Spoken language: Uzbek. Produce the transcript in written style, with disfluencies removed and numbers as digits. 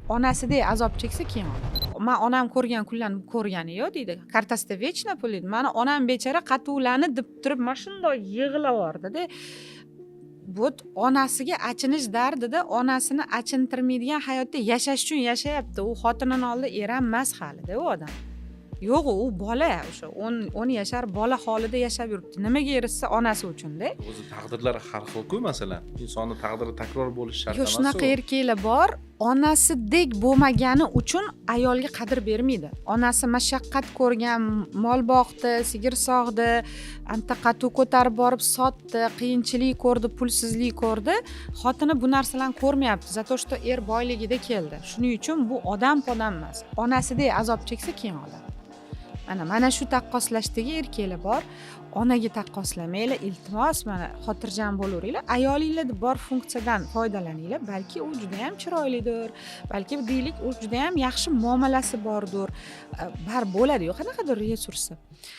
Onasidek azob cheksa, keyin oladi. "Man onam ko'rgan kunlarni ko'rgani yo'q", deydi. "Kartasida вечно pul", deydi. "Mani onam bechora qatuvlarni", deb turib, mana shundoq yig'lab yubordida. Вот onasiga achinish dardida onasini achintirmaydigan hayotda yashash uchun yashayapti. U xotinini oldida er ham emas halida, u odam yo'q, u bola, o'sha 10 yashar bola holida yashab yuribdi. Nimaga erishsa, onasi uchunda. O'zi taqdirlar har xil-ku, masalan, insonni taqdiri takror bo'lishi shart Yo'q, emas. shunaqa erkaklar bor, onasidek bo'lmagani uchun ayolga qadr bermaydi. Onasi mashaqqat ko'rgan, mol boqdi, sigir sog'di, anta qatuv ko'tarib borib sotdi, qiyinchilik ko'rdi, pulsizlik ko'rdi. Xotini bu narsalarni ko'rmayapti, за то что er boyligida keldi. Shuning uchun bu odam podam emas. Onasidek azob cheksa, keyin oladi. Mana shu taqqoslashdagi erkaklar bor. Onaga taqqoslamanglar, iltimos. Mana, xotirjam bo'laveringlar, ayolinglarda bor funksiyadan foydalaninglar. Balki u judayam chiroylidir, balki, deylik, u judayam yaxshi muomalasi bordir, baribir bo'ladiyu qanaqadir resursi.